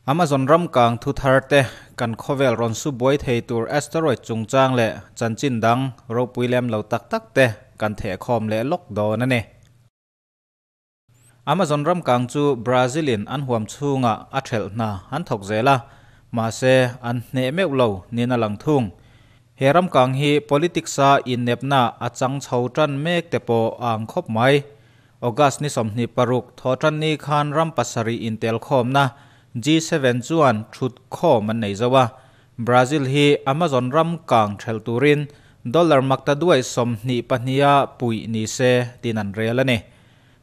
Amazon ram kang thu thar te kan khawvel rawn su buai thei tur asteroid chungchang leh chanchin dang ropui lem lo tak tak te kan theh khawm leh lawk dawn a ni. Amazon ram kang chu Brazil in an huam chhungah a thelh hna an thawk zel a, mahse an hneh meuh lo niin a lang thung. He ram kang hi politics a innepna a chang chho tan mek te pawh a ang khawp mai. August ni 26 thawhtanni khan ram pasarih intelkhawmna G7 chuan thut khawm an nei zo a, Brazil hi Amazon ram kang thelh turin dollar maktaduai 22 a puih ni se tiin an rel a ni.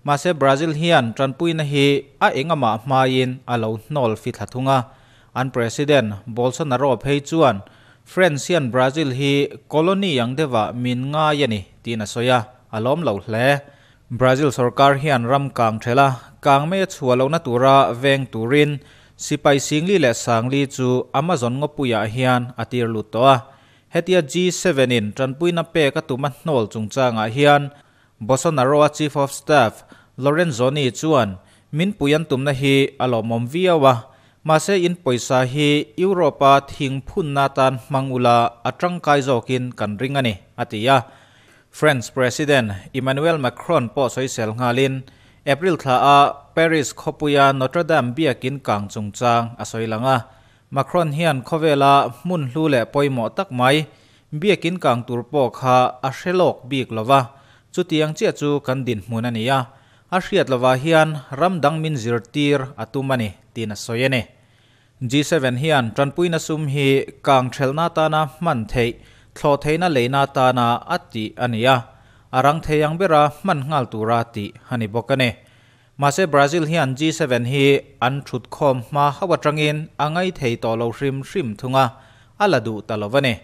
Mahse Brazil hian tanpuina hi a engamah hmain a lo hnawl fithla thung a, an President Bolsonaro phei chuan France hian Brazil hi colony ang deuhah min ngai a ni tiin a sawi a, a lawm lo hle. Brazil sorkar hian ram kang ṭhelh a, kang mei a chhuah lohna tura veng turin sipai singli leh sangli chu Amazon ngawpuiah hian a tir lut tawh a. Hetia G7 in ṭanpuina pek a tum a hnawl chungchangah hian Bolsonaro-a Chief of Staff Lorenzoni chuan min pui an tumna hi a lawmawm viau a, mahse in pawisa hi Europe-a thing phunna atan hmang ula a ṭangkai zawkin kan ring a ni, a ti a. French President Emmanuel Macron pawh sawisel nghalin April thla a Paris khawpuia Notre Dame biakin kang chungchang a sawi lang a. Macron hian khawvela hmun hlu leh pawimawh tak mai biakin kang tur pawh kha a hre lawk bik lova, chutiang chiah chu kan dinhmun a ni a, a hriat lovah hian ram dang min zirtir a tum a ni tiin a sawi a ni. G7 hian tanpuina sum hi kang thelna atana hman theih, thlawh theihna leina atana a tih a ni a, a rang thei ang bera hman nghal tura tih a ni bawk a ni. Mahse Brazil hian G7 hi an thutkhawm hma hauh atangin a ngai thei tawh lo hrim hrim thung a, a la duh ta lo a ni.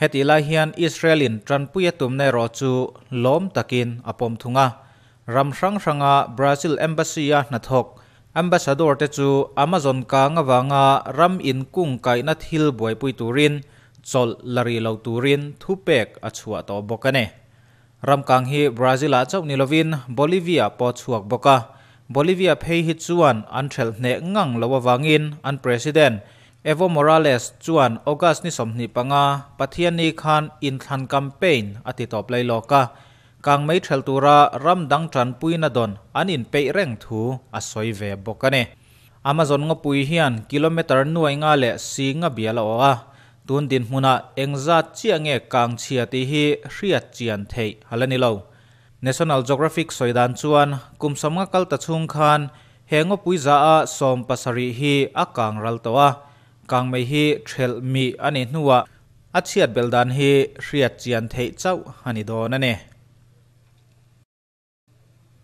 Hetih lai hian Israel in tanpui a tumna erawh chu lawm takin a pawm thung a. Ram hrang hranga Brazil Embassy a hnathawk Ambassador te chu Amazon kang avanga ram inkung kaihna thil buaipui turin chawlh la rih lo turin thupek a chhuah tawh bawk a ni. Ram kang hi Brazil ah chauh ni lovin Bolivia pawh chhuak bawk a. Bolivia phei hi chuan an thelh hneh ngang lo avangin an President Evo Morales chuan August ni 25 Pathianni khan inthlan campaign a ti tawp lai lawk a, kang mei thelh tura ram dang tanpuina dawn an inpeih reng thu a sawi ve bawk a ni. Amazon ngawpui hian kilometre nuai nga leh si nga bial a awh a, Tun dinhmunah engzat chiah nge kang chhia tih hi hriat chian theih a la ni lo. National Geographic sawi dan chuan kum 50 kal ta chhung khan he ngawpui za a 70 hi a kang ral tawh a, kang mei hi thelh mih a nih hnuah a chhiat belh dan hi hriat chian theih chauh a ni dawn a ni.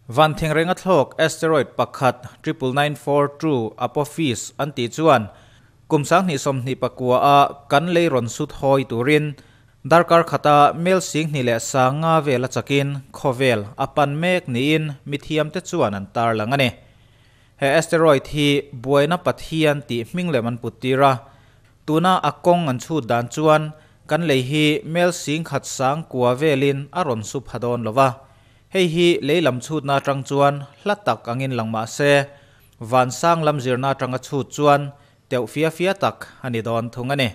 Van thingreng a thlawk asteroid pakhat 99942 Apophis an tih chuan kum 2029 a kan lei rawn sut hawi turin darkar khata mel 2500 vel a chakin khawvel a pan mek niin mithiamte chuan an tar lang a ni. He asteroid hi buaina Pathian tih hming lem an put tir a, tuna a kawng an chhut dan chuan kan lei hi mel 1009 velin a rawn su pha dawn lova. Hei hi lei lam chhutna atang chuan hla tak angin lang mah se, van sang lam zirna atanga chhut chuan teuh fia fia tak a ni dawn thung a ni.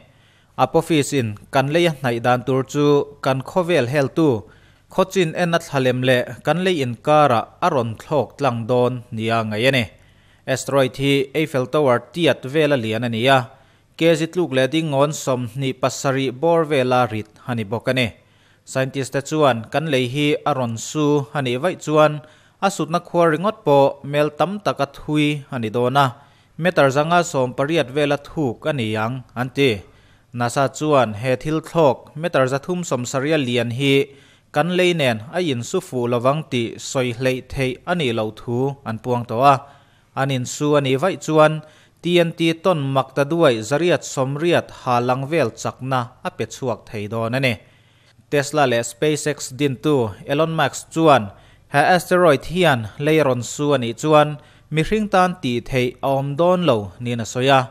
Apophis in kan lei a hnaih dan tur chu kan khawvel heltu khawchin en a thlalem leh kan lei inkarah a rawn thlawk tlang dawn nia ngaih a ni. Asteroid hi Eiffel Tower tiat vela lian a ni a, kg tluk leh ding ngawn 27 bawr vela rit a ni bawk a ni. Scientist te chuan kan lei hi a rawn su a nih vaih chuan a sutna khuar ringawt pawh mel tam tak a thui a ni dawn a, meter 180 vela thuk a ni ang an ti. NASA chuan he thil thlawk meter 370 lian hi kan lei nen a insu fuh lovang tih sawi hleih theih a nih loh thu an puang tawh a. An insu a nih vaih chuan TNT ton makta duai 180 ha lang vel chakna a pe chhuak thei dawn a ni. Tesla leh SpaceX dintu Elon Musk chuan he asteroid hian lei rawn su a nih chuan mihring tan tih theih a awm dawn lo niin a sawi a.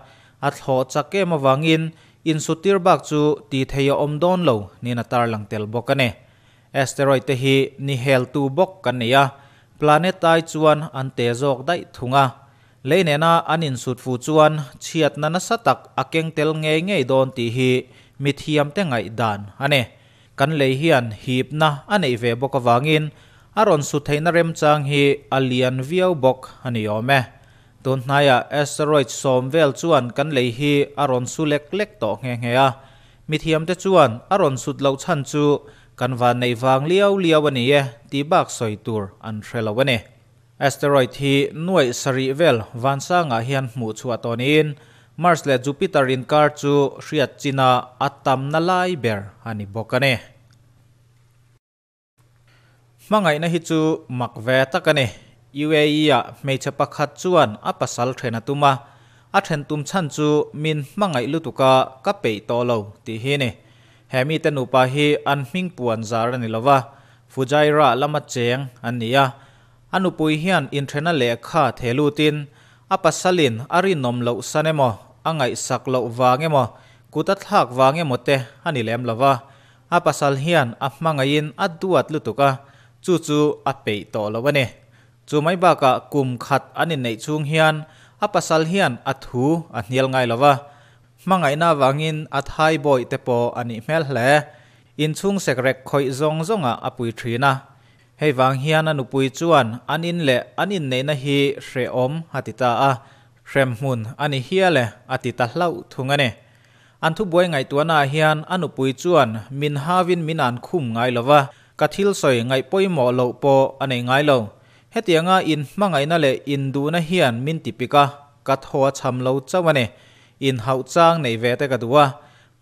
A thlawh chak em avangin insutir bak chu tih theih a awm dawn lo niin a tarlang tel bawk a ni. Asteroid te hi ni heltu bawk kan ni a, planet ai chuan an te zawk daih thung a. Lei nena an insut fu chuan chhiatna nasa tak a keng tel ngei ngei dawn tih hi mithiamte ngaihdan a ni. Kan lei hian hipna a neih ve bawk avangin a rawn su theihna remchang hi a lian viau bawk a ni awm e. Tun hnaiah asteroid sawm vel chuan kan lei hi a rawn su lek lek tawh nghe nghe a. Mithiamte chuan a rawn sut loh chhan chu kan van neih vang liau liau a ni e tih bak sawi tur an hre lo a ni. Asteroid hi nuaih sarih vel vansangah hian hmuh chhuah tawh niin Mars leh Jupiter inkar chu hriat china a tamna lai ber a ni bawk a ni. Hmangaihna hi chu mak ve tak a ni. UAE-ah hmeichhe pakhat chuan a pasal then a tum a, a then tum chhan chu min hmangaih lutuka ka peih tawh lo tih hi a ni. He mite nupa hi an hming puan zar a ni lo va, Fujairah lama cheng an ni a. A nupui hian inthena lehkha the lutin a pasalin a rinawm loh san emaw, a ngaihsak loh vang emaw, kut a thlak vang emaw te a ni lem lo va. A pasal hian a hmangaihin a duat lutuk a, chu chu a peih tawh lo a ni. Chu mai bakah kum khat an inneih chhung hian a pasal hian a thu a hnial ngai lo va, hmangaihna avangin a thai bawih te pawh a nih hmel hle. Inchhung sekrek khawih zawng zawngah a pui thin a. Hei vang hian a nupui chuan an in leh an inneihna hi hrehawm a ti ta a, hremhmun a ni hial e a ti ta hlauh thung a ni. An thubuai ngaihtuahnaah hian a nupui chuan min havin min an khum ngai lo va, ka thil sawi ngaih pawimawh loh pawh a nei ngai lo. Hetianga in hmangaihna leh induhna hian min ti pik a, ka thaw a cham lo chauh a ni. Inhauh chang neih ve te ka duh a,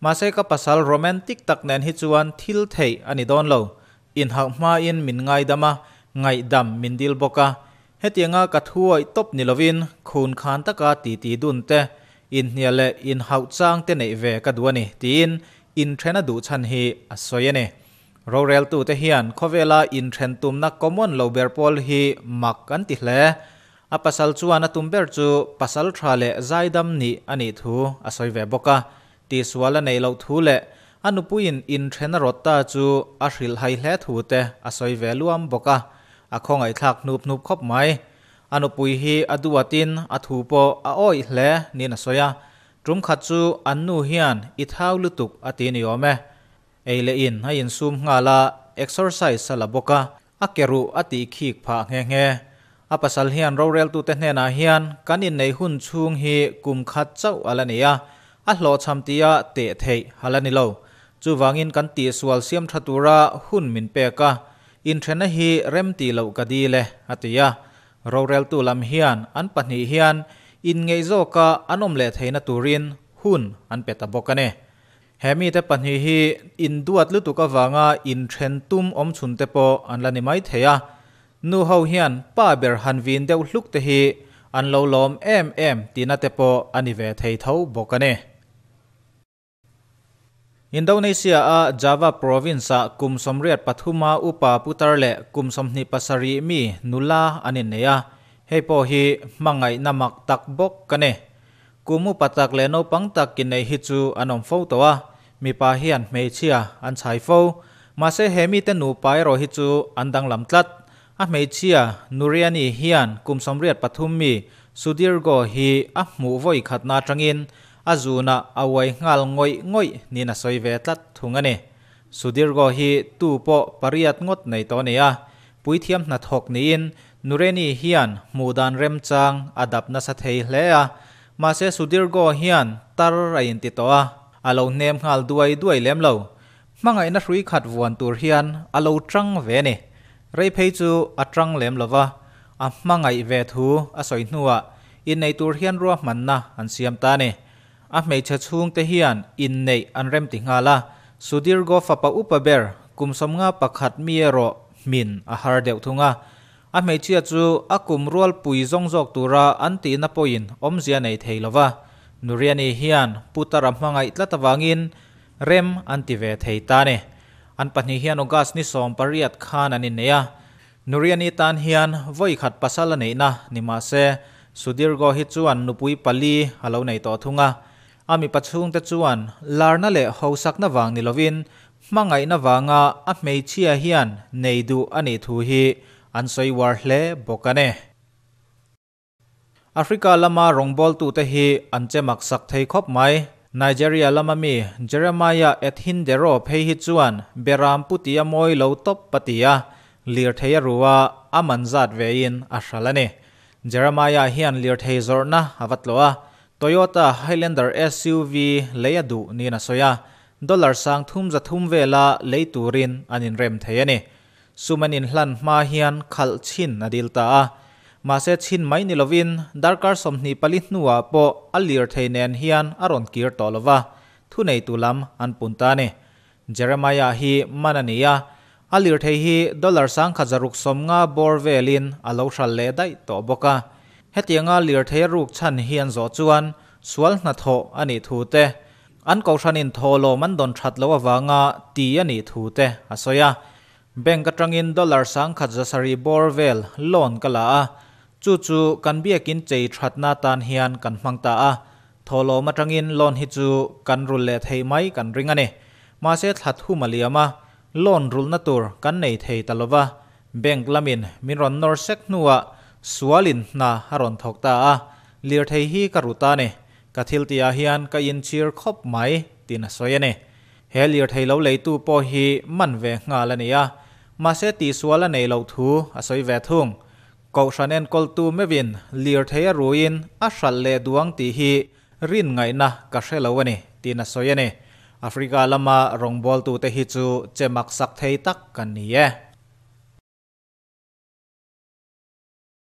mahse ka pasal romantic tak nen hi chuan thil theih a ni dawn lo. Inhauh hmain min ngaidam a, ngaihdam min dil bawk a. Hetianga ka thuawih tawp ni lovin khun khan taka titi dun te, inhnial leh inhauh chang te neih ve ka duh a ni, tiin inthen a duh chhan hi a sawi a ni. Roreltute hian khawvela inthen tumna common lo ber pawl hi mak an ti hle. A pasal chuan a tum ber chu pasal tha leh zaidam nih a nih thu a sawi ve bawk a. Tihsual a neih loh thu leh a nupuiin inthen a rawt ta chu a hrilh hai hle thu te a sawi ve luam bawk a, a khawngaihthlak hnup hnup khawp mai. A nupui hi a duatin a thu pawh a awih hle niin a sawi a, tum khat chu an nu hian i thau lutuk a ti ni awm e. Ei leh in a insum nghal a, exercise a la bawk a, A ke ruh a tih khik phah nghe nghe. A pasal hian roreltute hnenah hian kan inneih hun chhung hi kum khat chauh a la ni a, a hlawhchham tia teh theih a la ni lo. Chuvangin kan tihsual siam tha tura hun min pek a, inthenna hi rem tih loh ka dil e, a ti a. Roreltu lam hian an pahnih hian inngeih zawka an awm leh theihna turin hun an pe ta bawk a ni. He mite pahnih hi induat lutuk avanga inthen tum awm chhun te pawh an la ni mai thei a. Nu ho hian pa ber han vin deuh hluk te hi an lo lawm em em tihna te pawh a ni ve thei tho bawk a ni. Indonesia-a Java province-ah kum 83 a upa putar leh kum 27 mi nula an innei a, hei pawh hi hmangaihna mak tak bawk a ni. Kum upa tak leh naupang tak inneih hi chu an awm fo tawh a, mipa hian hmeichhia an chhai fo. Mahse he mite nupa erawh hi chu an danglam tlat. A hmeichhia Nuriani hian kum 83 mi Sudirgo hi a hmuh vawi khatna atangin a zunah a uai nghal ngawih ngawih niin a sawi ve tlat thung a ni. Sudirgo hi tu pawh pariat ngawt nei tawh a ni a, puithiam hnathawk niin Nureni hian hmuh dan remchang a dap nasa thei hle a, mahse Sudirgo hian tar a inti tawh a, a lo hnem nghal duai duai lem lo. Hmangaihna hrui khat vuan tur hian a lo tang ve a ni. Rei phei chu a tang lem lo va, a hmangaih ve thu a sawi hnuah innei tur hian ruahmanna an siam ta a ni. A hmeichhe chhungte hian inneih an remti nghal a, Sudirgo fapa upa ber kum 51 mi erawh hmin a har deuh thung a. A hmeichhia chu a kum rualpui zawng zawk tura an tihna pawhin awmzia nei thei lo va, Nuriani hian Putara hmangaih tlat avangin rem an ti ve thei ta a ni. An pahnih hian August ni 18 khan an innei a, Nuriani tan hian vawi khat pasal a neihna ni mah se, Sudirgo hi chuan nupui pali a lo nei tawh thung a. A mipa chhungte chuan larna leh hosakna vang ni lovin hmangaihna vanga a hmeichhia hian nei duh a nih thu hi an sawi uar hle bawk a ni. Africa lama rawngbawltute hi an che maksak thei khawp mai. Nigeria lama mi Jeremiah Ethindero phei hi chuan beram puti a mawi lo tawp a ti a, lirthei a ru a, a man zat vein a hral a ni. Jeremiah hian lirthei zawrhna a va tlawh a, Toyota Highlander SUV lei a duh niin a sawi a, dollar sang thum za thum vela lei turin an inrem thei a ni. Sum an inhlan hma hian khalh chhin a dil ta a. Mahse chhin mai ni lovin darkar 24 hnuah pawh a lirthei nen hian a rawn kir tawh lova, thuneitu lam an pun ta a ni. Jeremiah hi man a ni a, a lirthei hi dollar 1650 bawr velin a lo hral leh daih tawh bawk a. Hetianga lirthei a ruk chhan hi an zawh chuan sual hnathawh a nih thu te, an kohhranin thawhlawm an dawn that loh avanga ti a nih thu te a sawi a. Bank atangin dollar 1170 bawr vel loan ka la a, chu chu kan biakin chei thatna tan hian kan hmang ta a. Thawhlawm atangin loan hi chu kan rul leh thei mai kan ring a ni. Mahse thla thum a liam a, loan rulna tur kan nei thei ta lova. Bank lamin min rawn nawr sek hnuah sualin hna a rawn thawk ta a, lirthei hi ka ru ta a ni. Ka thil tihah hian ka inchhir khawp mai tiin a sawi a ni. He lirthei lo leitu pawh hi man ve nghal a ni a, mahse tihsual a nei loh thu a sawi ve thung. Kohhran enkawltu meuhin lirthei a ruin a hralh leh duang tih hi rin ngaihna ka hre lo a ni, tiin a sawi a ni. Africa lama rawngbawltute hi chu che maksak thei tak kan ni e.